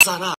Кызара.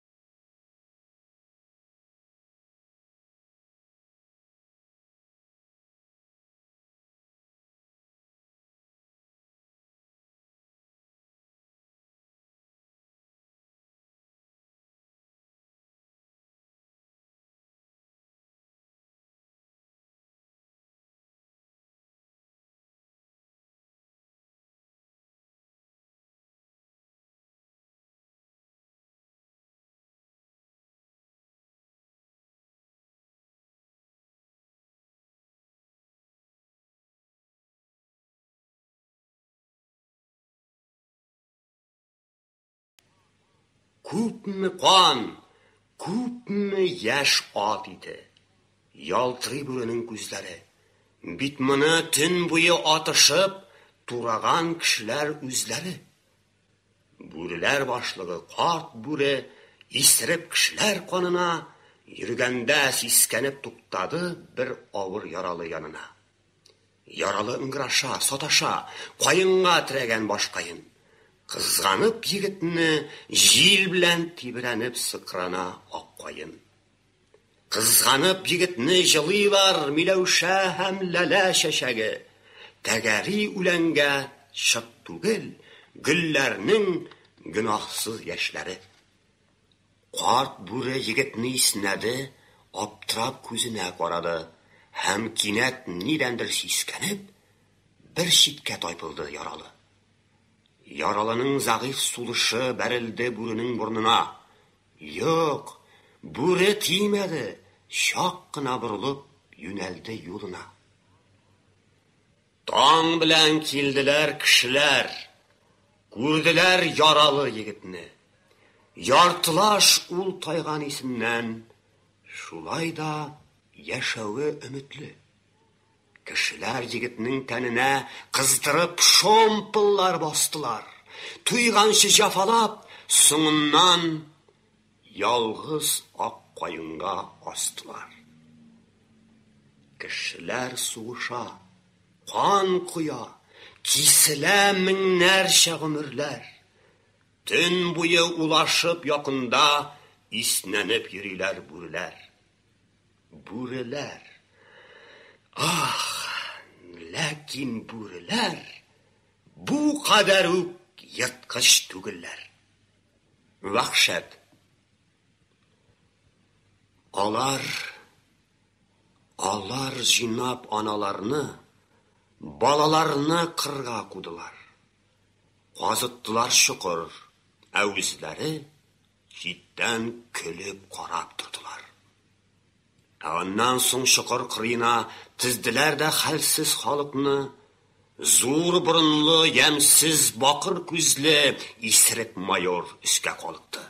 Күпме кан, күпме яшь ат ите! Ялтырый бүренең күзләре. Бит моны төн буе атышып тураган кешеләр үзләре. Бүреләр башлыгы карт бүре исереп кешеләр канына йөргәндә сискәнеп туктады бер авыр яралы янына. Яралы ыңгыраша, саташа, каенга терәгән башкаен. Кызганып егетне җил белән тибрәнеп сыкрана ак каен. Кызганып егетне җылыйлар миләүшә һәм ләлә чәчәге. Тәгәри үләнгә чык түгел, гөлләрнең гөнаһсыз яшьләре. Карт бүре егетне иснәде, аптырап күзенә карады һәм кинәт нидәндер сискәнеп, бер читкә тайпылды яралы. Яралының зәгыйфь сулышы бәрелде бүренең борынына. Юк, бүре тимәде, чак кына борылып юнәлде юлына. Таң белән килделәр кешеләр, күрделәр яралы егетне. Яртылаш ул тайган исеннән, шулай да яшәве өметле. Кешеләр егетнең тәненә кыздырып шомполлар бастылар. Туйганчы җәфалап, соңыннан ялгыз ак каенга астылар. Кешеләр сугыша, кан коя, киселә меңнәрчә гомерләр. Төн буе улашып якында иснәнеп йөриләр бүреләр. Бүреләр. Ах, ләкин бүреләр бу кадәр үк ерткыч түгелләр. Вәхшәт. Алар, алар җыйнап аналарны, балаларны кырга кудылар. Казыттылар чокыр, ә үзләре читтән көлеп карап тордылар. Ә аннан соң чокыр кырыена тезделәр дә хәлсез халыкны. Зур борынлы, ямьсез бакыр күзле исерек майор өскә калыкты.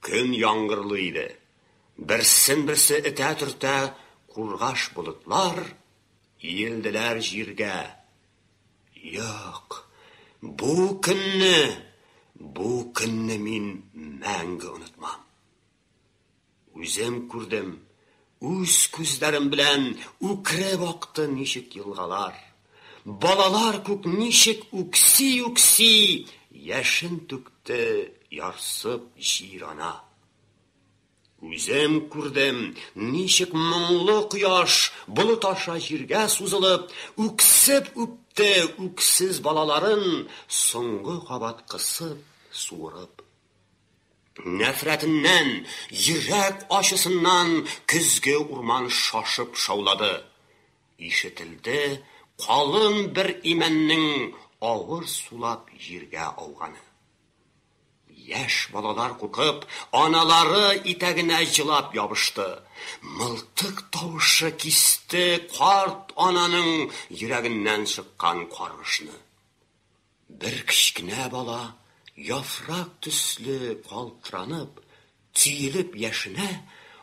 Көн яңгырлы иде. Берсен-берсе этә-төртә кургаш болытлар иелделәр җиргә. Юк, бу көнне, бу көнне мин мәңге онытмам. Үзем күрдем, үз күзләрем белән үкереп акты ничек елгалар. Балалар күк ничек үкси-үкси яшен түкте ярсып җир-ана. Үзем күрдем, ничек моңлы кояш болыт аша җиргә сузылып, үксеп үпте үксез балаларын, соңгы кабат кысып, суырып. Нәфрәтеннән, йөрәк ачысыннан көзге урман шашып шаулады. Ишетелде калын бер имәннең авыр сулап җиргә ауганы. Яшь балалар куркып, аналары итәгенә җылап ябышты. Мылтык тавышы кисте карт ананың йөрәгеннән чыккан каргышны. Бер кечкенә бала яфрак төсле калтыранып, төелеп яшенә,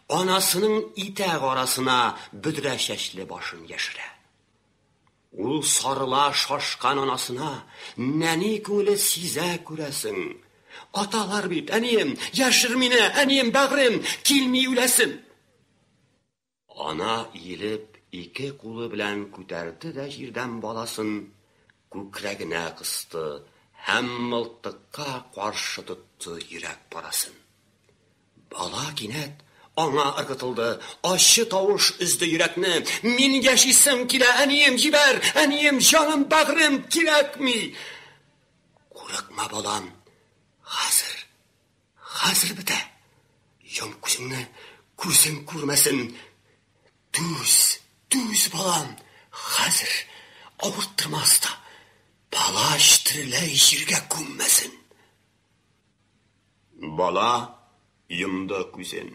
анасының итәк арасына бөдрә чәчле башын яшерә. Ул сарыла шашкан анасына, нәни күңеле сизә, күрәсең. Аталар бит, әнием, яшер мине, әнием, бәгърем, килми үләсем. Ана иелеп, ике кулы белән күтәрде дә җирдән баласын күкрәгенә кысты Һәм мылтыкка каршы тотты йөрәк парасын. Бала кинәт аңа ыргытылды, ачы тавыш өзде йөрәкне. Мин яшисем килә, әнием, җибәр, әнием, җаным, бәгърем, кирәкми. Курыкма, балам, хәзер, хәзер бетә. Йом күзеңне, күзең күрмәсен. Түз, түз, балам, хәзер авырттырмас та. Палач тереләй җиргә күммәсен. Бала йомды күзен.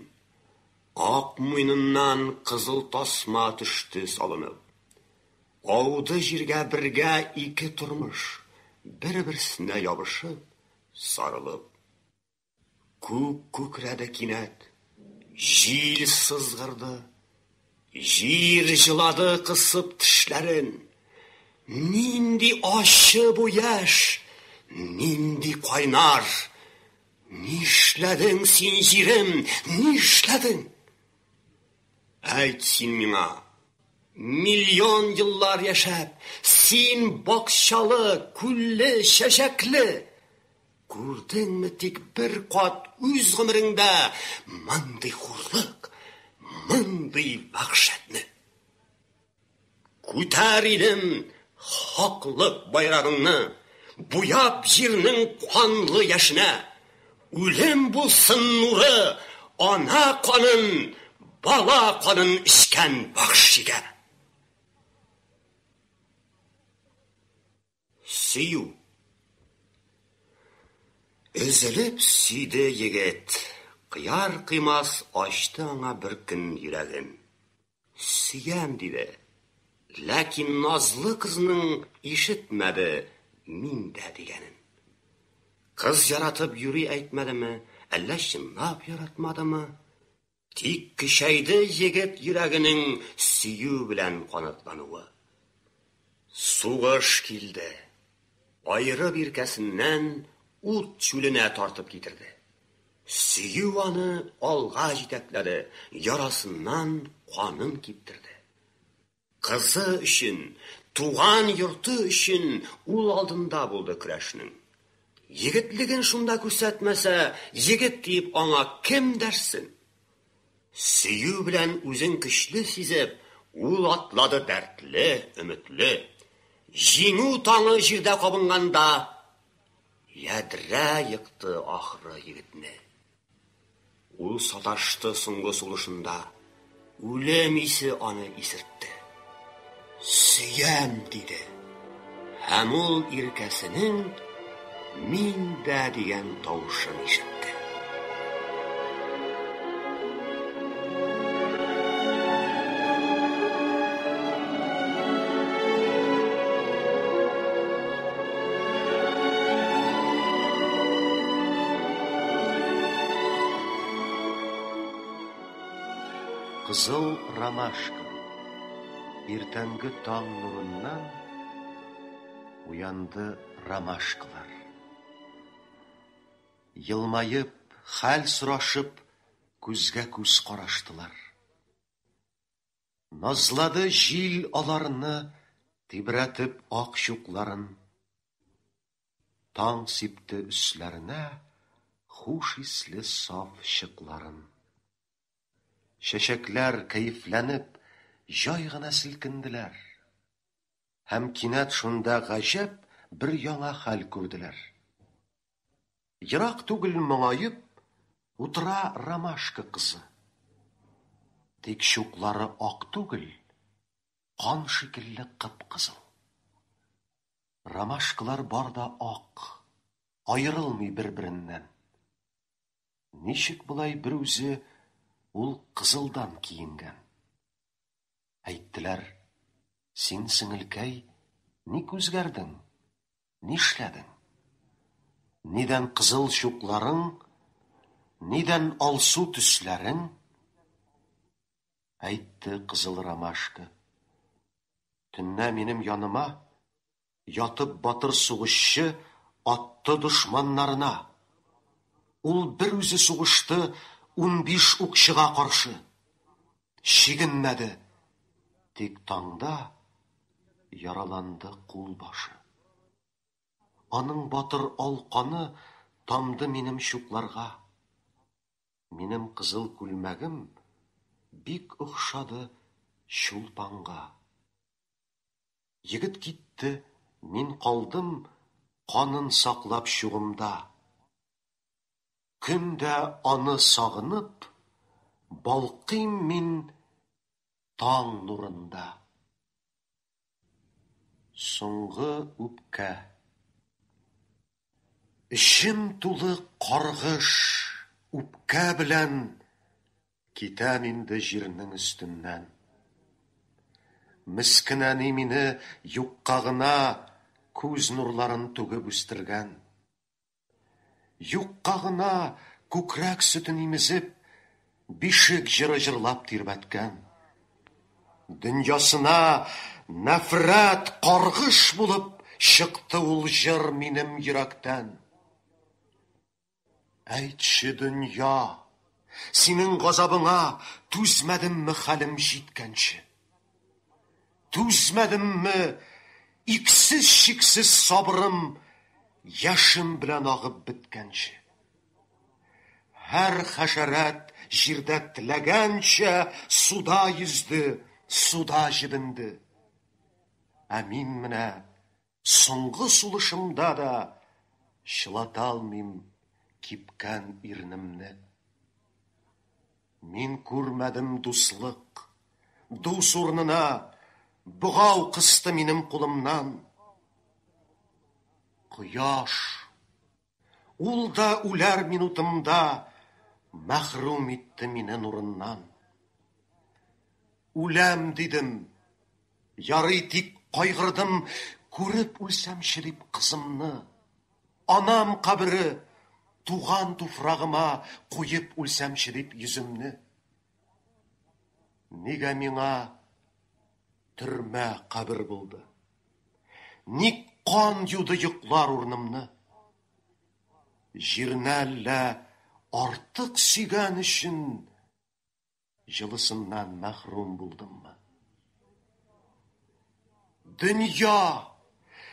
Ак муеныннан кызыл тасма төште салынып. Ауды җиргә бергә ике тормыш, бер-берсенә ябышып, сарылып. Күк күкрәде кинәт, җил сызгырды, җир җылады кысып тешләрен. Нинди ачы бу яшь, нинди кайнар! Нишләдең син, җирем, нишләдең? Әйт син миңа, миллион еллар яшәп, син бакчалы, күлле, чәчәкле, күрдеңме тик бер кат үз гомереңдә мондый хурлык, мондый вәхшәтне? Күтәр идем хаклык байрагыңны, Буяп җирнең канлы яшенә. Үлем булсын нуры, ана канын, Бала канын эчкән вәхшигә. Сөю. Өзелеп сөйде егет, Кыяр-кыймас ачты аңа бер көн йөрәген. Сөям, диде. Ләкин назлы кызның ишетмәде мин дә дигәнен. Кыз яратып юри әйтмәдеме, әллә чынлап яратмадымы? Тик көчәйде егет йөрәгенең сөю белән канатлануы. Сугыш килде. Аерып иркәсеннән ут чүленә тартып китерде. Сөю аны алга җитәкләде, ярасыннан канын киптерде. Кызы өчен, туган йорты өчен ул алдында булды көрәшнең. Егетлеген шунда күрсәтмәсә, егет диеп аңа кем дәшсен? Сөю белән үзен көчле сизеп, ул атлады дәртле, өметле. Җиңү таңы җирдә кабынганда, ядрә екты ахры егетне. Ул саташты соңгы сулышында, үлем исе аны исертте. Сөям, диде. Һәм ул иркәсенең мин дә дигән тавышын ишетте. Кызыл ромашка. Иртәнге таң нурыннан уянды ромашкалар. Елмаеп, хәл сорашып, күзгә күз караштылар. Назлады җил аларны, тибрәтеп ак чукларын. Таң сипте өсләренә хуш исле саф чыкларын. Чәчәкләр, кәефләнеп, җай гына селкенделәр. Һәм кинәт шунда гаҗәп бер яңа хәл күрделәр. Ерак түгел моңаеп утыра ромашка кызы. Тик чуклары ак түгел, кан шикелле кып-кызыл. Ромашкалар бар да ак, аерылмый бер-береннән. Ничек болай берүзе ул кызылдан киенгән? Әйттеләр, син, сеңелкәй, ник үзгәрдең? Нишләдең? Нидән кызыл чукларың, нидән алсу төсләрең? Әйтте кызыл ромашка. Төннә минем яныма ятып батыр сугышчы атты дошманнарына. Ул бер үзе сугышты 15 укчыга каршы. Чигенмәде. Тик таңда яраланды кул башы. Аның батыр ал каны тамды минем чукларга. Минем кызыл күлмәгем бик охшады Чулпанга. Егет китте, мин калдым канын саклап чугымда. Көн дә аны сагынып, балкыйм мин таң нурында. Соңгы үпкә. Эчем тулы каргыш, үпкә белән китәм инде җирнең өстеннән. Мескен әни мине юкка гына күз нурларын түгеп үстергән. Юкка гына күкрәк сөтен имезеп, бишек җыры җырлап тирбәткән. Дөньясына нәфрәт, каргыш булып чыкты ул җыр минем йөрәктән. Әйтче, дөнья, синең газабыңа түзмәдемме хәлем җиткәнче? Түзмәдемме иксез-чиксез сабырым яшем белән агып беткәнче? Һәр хәшәрәт җирдә теләгәнчә суда йөзде, суда җебенде. Ә мин менә соңгы сулышымда да чылата алмыйм кипкән ирнемне. Мин күрмәдем дуслык. Дус урынына богау кысты минем кулымнан. Кояш, ул да үләр минутымда мәхрүм итте мине нурыннан. Үләм дидем, ярый тик кайгырдым, күреп үлсәмче дип кызымны. Анам кабере, туган туфрагыма куеп үлсәмче дип йөземне. Нигә миңа төрмә кабер булды? Ник кан юды йоклар урынымны? Җирне әллә артык сөйгән өчен җылысыннан мәхрүм булдыммы? Дөнья,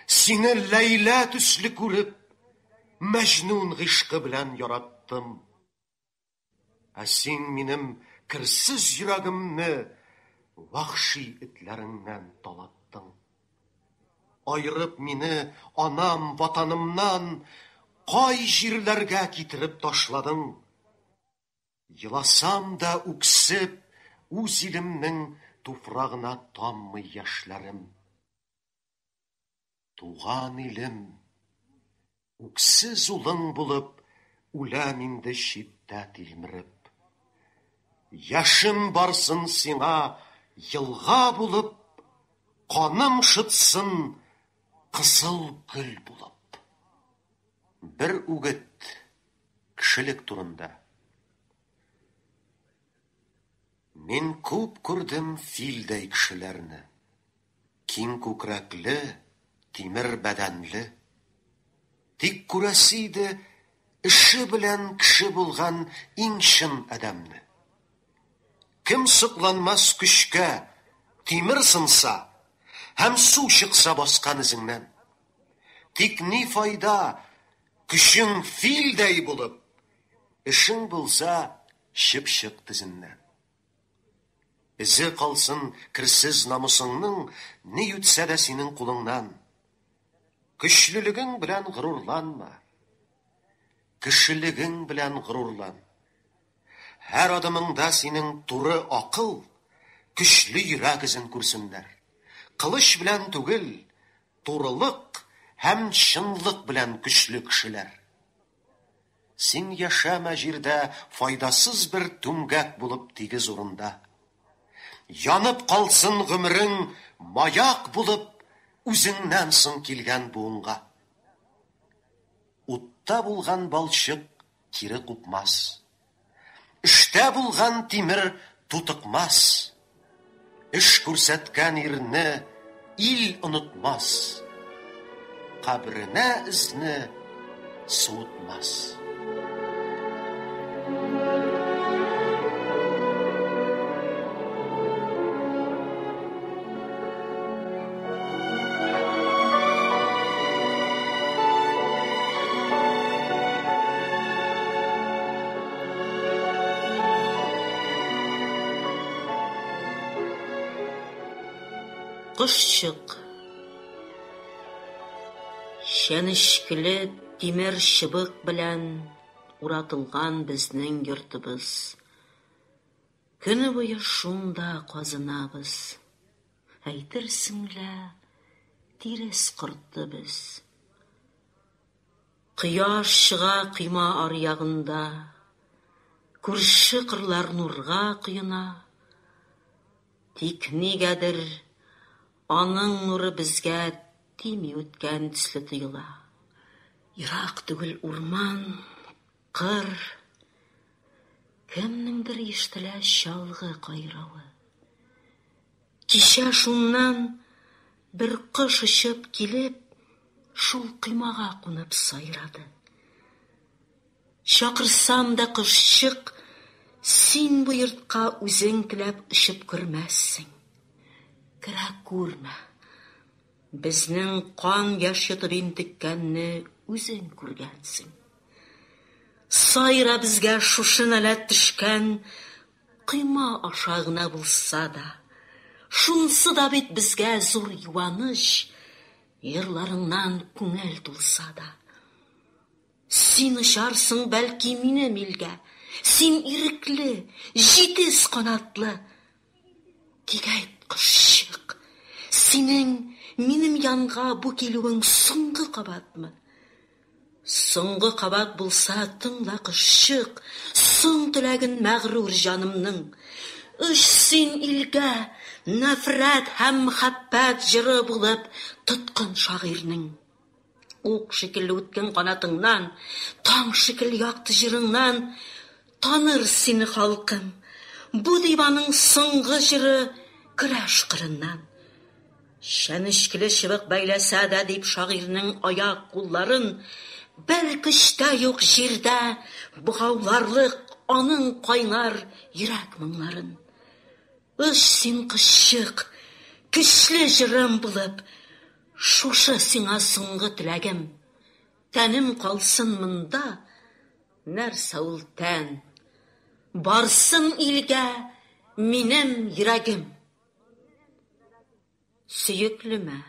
сине Ләйлә төсле күреп, Мәҗнүн гыйшкы белән яраттым. Ә син минем керсез йөрәгемне вәхши этләреңнән талаттың. Айырып мине анам, ватанымнан, кай җирләргә китереп ташладың? Еласам да үксеп, үз илемнең туфрагына таммый яшьләрем. Туган илем, үксез улың булып, үләм инде читтә тилмереп. Яшем барсын сиңа елга булып, каным шытсын кызыл гөл булып. Бер үгет кешелек турында. Мин күп күрдем филдәй кешеләрне. Киң күкрәкле, тимер бәдәнле. Тик күрәсе иде эше белән кеше булган иң чын адәмне. Кем сокланмас көчкә, тимер сынса һәм су чыкса баскан эзеңнән. Тик ни файда көчең филдәй булып, эшең булса чыпчык тезеннән. Эзе калсын керсез намусыңның, ни үтсә дә синең кулыңнан. Көчлелегең белән горурланма, кешелегең белән горурлан. Һәр адымыңда синең туры акыл, көчле йөрәк эзен күрсеннәр. Кылыч белән түгел, турылык һәм чынлык белән көчле кешеләр. Син яшәмә җирдә файдасыз бер түмгәк булып тигез урында. Янып калсын гомерең маяк булып үзеңнән соң килгән буынга. Утта булган балчык кире купмас. Эштә булган тимер тутыкмас. Эш күрсәткән ирне ил онытмас. Кабренә эзне суытмас. Кошчык. Чәнечкеле тимер чыбык белән уратылган безнең йортыбыз. Көне буе шунда казынабыз. Әйтерсең лә тирес корты без. Кояш чыга койма аръягында, Күрше кырлар нурга коена. Тик нигәдер аның нуры безгә тими үткән төсле тоела. Ерак түгел урман, кыр, кемнеңдер ишетелә чалгы кайравы. Кичә шуннан бер кош очып килеп, шул коймага кунып сайрады. Чакырсам да, кошчык, син бу йортка үзең теләп очып кермәссең. Керә күрмә. Безнең кан яшь йотып интеккәнне үзең күргәнсең. Сайра безгә шушы нәләт төшкән койма аша гына булса да. Шунсы да бит безгә зур юаныч, йырларыңнан күңел тулса да. Син очарсың, бәлки, минем илгә, Син ирекле, җитез канатлы. Тик әйт, кошчык, синең минем янга бу килүең соңгы кабатмы? Соңгы кабат булса, тыңла, кошчык, соң теләген мәгърур җанымның. Оч син илгә, нәфрәт һәм мәхәббәт җыры булып тоткын шагыйрьнең. Ук шикелле үткен канатыңнан, таң шикелле якты җырыңнан таныр сине халкым. Бу дип аның соңгы җыры көрәш кырыннан. Чәнечкеле чыбык бәйләсә дә дип шагыйрьнең аяк-кулларын, бер көч тә юк җирдә богауларлык аның кайнар йөрәк моңнарын. Оч син, кошчык, көчле җырым булып, Шушы сиңа соңгы теләгем. Тәнем калсын монда, нәрсә ул тән? Барсын илгә минем йөрәгем. Сөеклемә.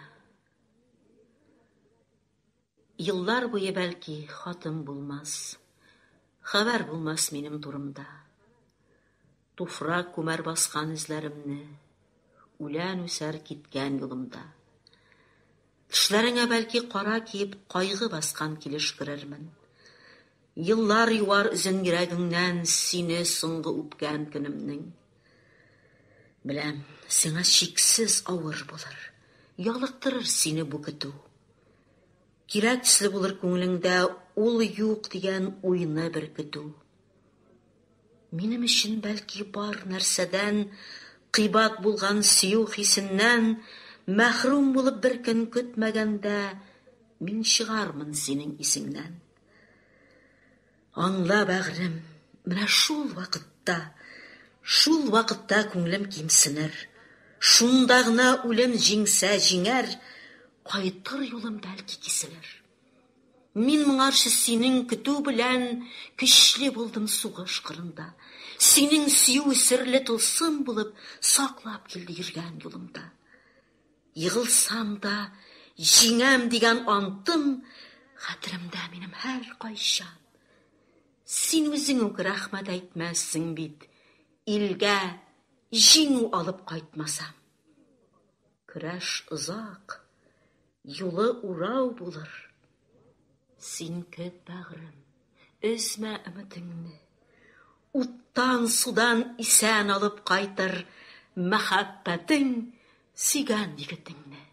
Еллар буе бәлки хатым булмас, Хәбәр булмас минем турымда. Туфрак күмәр баскан эзләремне, Үлән үсәр киткән юлымда. Төшләреңә бәлки кара киеп Кайгы баскан килеш керермен. Еллар юар эзен йөрәгеңнән Сине соңгы үпкән көнемнең. Беләм, сиңа чиксез авыр булыр, Ялыктырыр сине бу көтү. Кирәк төсле булыр күңелеңдә Ул юк дигән уйны беркетү. Минем өчен, бәлки, бар нәрсәдән Кыйбат булган сөю хисеннән Мәхрүм булып бер көн көтмәгәндә Мин чыгармын синең исеңнән. Аңла, бәгърем, менә шул вакытта, Шул вакытта күңелем кимсенер. Шунда гына үлем җиңсә җиңәр, Кайтыр юлым бәлки киселер. Мин моңарчы синең көтү белән Көчле булдым сугыш кырында. Синең сөю серле тылсым булып Саклап килде йөргән юлымда. Егылсам да, җиңәм дигән антым Хәтеремдә минем һәркайчан. Син үзең үк рәхмәт әйтмәссең бит, Илгә җиңү алып кайтмасам. Көрәш озак, юлы урау булыр. Син көт, бәгърем, өзмә өметеңне. Уттан, судан исән алып кайтыр мәхәббәтең сөйгән егетеңне.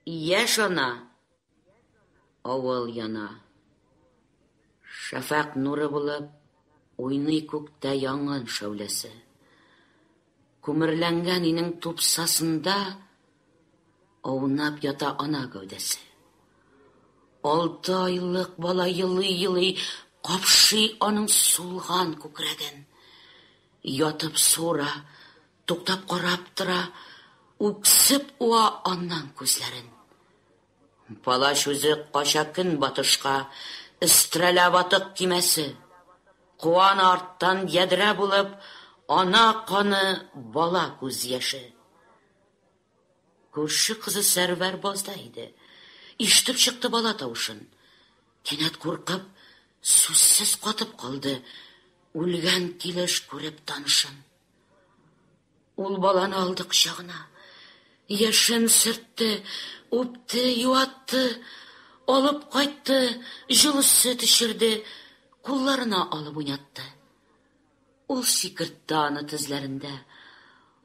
Яшь ана, авыл яна. Шәфәкъ нуры булып уйный күктә янгын шәүләсе. Күмерләнгән инең тупсасында аунап ята ана гәүдәсе. Алты айлык бала елый-елый капшый аның сулган күкрәген. Ятып суыра, туктап карап тора, үксеп уа аннан күзләрен. Палач үзе кача көнбатышка, өстерәлә ватык кимәсе. Куа аны арттан ядрә булып Ана каны, бала күз яше. Күрше кызы Сәрвәр базда иде. Ишетеп чыкты бала тавышын. Кинәт куркып, сүзсез катып калды, үлгән килеш күреп танышын. Ул баланы алды кочагына. Яшен сөртте, үпте, юатты, алып кайтты, җылы сөт эчерде, кулларына алып уйнатты. Ул сикертте аны тезләрендә.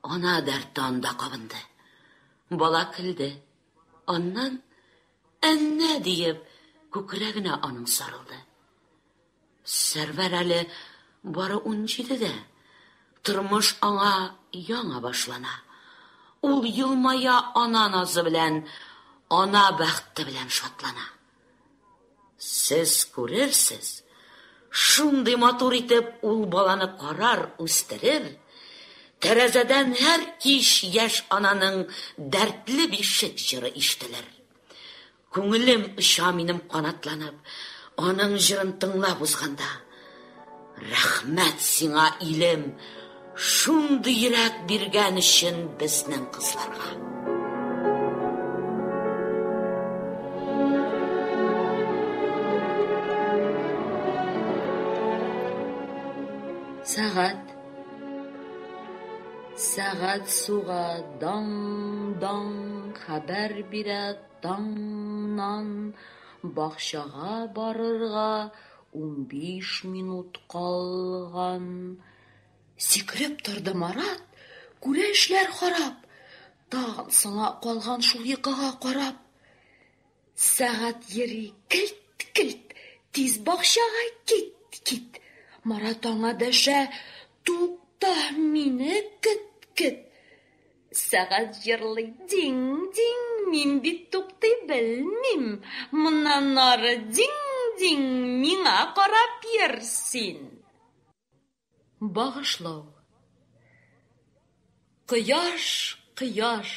Ана дәрте анда кабынды. Бала көлде. Аннан әннә диеп күкрәгенә аның сарылды. Сәрвәр әле бары 17-дә. Тормыш аңа яңа башлана. Ул елмая ана назы белән, ана бәхте белән шатлана. Сез күрерсез, шундый матур итеп ул баланы карар, үстерер. Тәрәзәдән һәр кич яшь ананың дәртле бишек җыры ишетелер. Күңелем оча минем канатланып, аның җырын тыңлап узганда. Рәхмәт сиңа, илем, шундый йөрәк биргән өчен безнең кызларга. Сәгать. Сәгать суга даң-даң хәбәр бирә таңнан. Бакчага барырга 15 минут калган. Сикереп торды Марат, күрә эшләр харап. Тагын соңа калган шул йокыга карап. Сәгать йөри келт-келт, тиз бакчага кит, кит. Марат аңа дәшә, тукта, мине көт, көт. Сәгать җырлый диң-диң, мин бит туктый белмим. Моннан ары диң-диң, миңа карап йөр син. Багышлау. Кояш, кояш,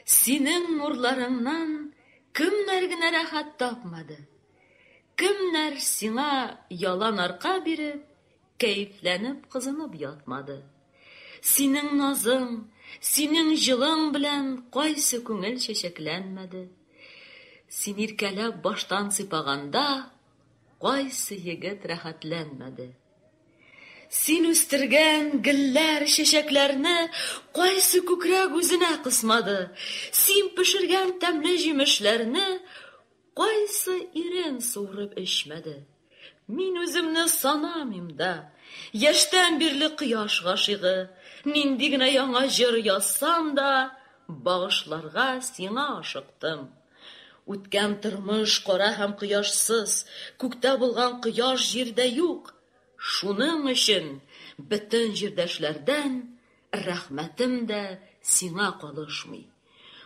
синең нурларыңнан кемнәр генә рәхәт тапмады? Кемнәр сиңа ялан арка биреп, кәефләнеп кызынып ятмады? Синең назың, синең җылың белән кайсы күңел чәчәкләнмәде? Син иркәләп баштан сыйпаганда, кайсы егет рәхәтләнмәде? Син үстергән гөлләр, чәчәкләрне кайсы күкрәк үзенә кысмады? Син пешергән тәмле җимешләрне кайсы ирен суырып эчмәде? Мин үземне санамыйм да. Яшьтән бирле кояш гашыйгы. Нинди генә яңа җыр язсам да, багышларга сиңа ашыктым. Үткән тормыш кара һәм кояшсыз, күктә булган кояш җирдә юк. Шуның өчен бөтен җирдәшләрдән рәхмәтем дә сиңа калышмый.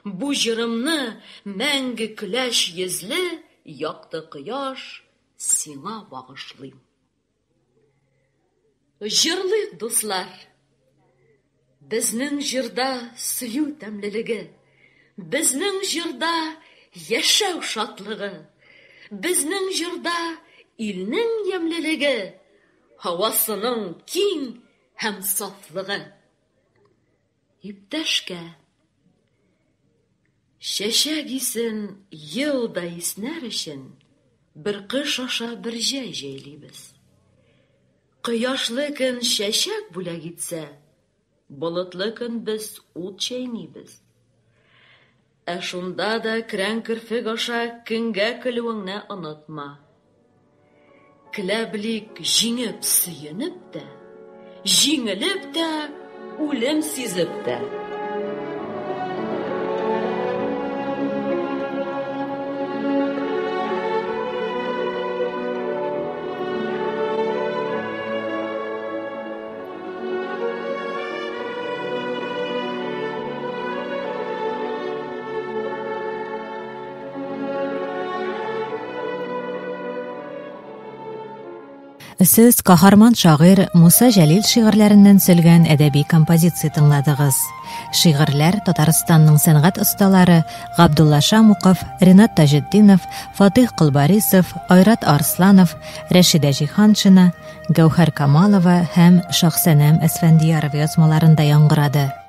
Бу җырымны мәңге көләч йөзле якты кояш сиңа багышлыйм. Җырлыйк, дуслар! Безнең җырда сөю тәмлелеге, безнең җырда яшәү шатлыгы, безнең җырда илнең ямьлелеге, һавасының киң һәм сафлыгы. Иптәшкә. Чәчәк исен ел да иснәр өчен бер кыш аша бер җәй җәйлибез. Кояшлы көн чәчәк бүләк итсә, болытлы көн без ут чәйнибез. Ә шунда да керән керфек аша көнгә көлүеңне онытма. Көлә белик җиңеп сөенеп тә, җиңелеп тә, үлем сизеп тә. Сез каһарман шагыйрь Муса Җәлил шигырьләреннән сөлгән әдәби композиция тыңладыгыз. Шигырьләр Татарстанның сәнгать осталары Габдулла Шамуков, Ренат Таҗетдинов, Фатих Колбарисов, Айрат Арсланов, Рәшидә Җиһаншина, Гәүһәр Камалова һәм Шахсәнәм Әсфәндиярова язмаларында яңгырады.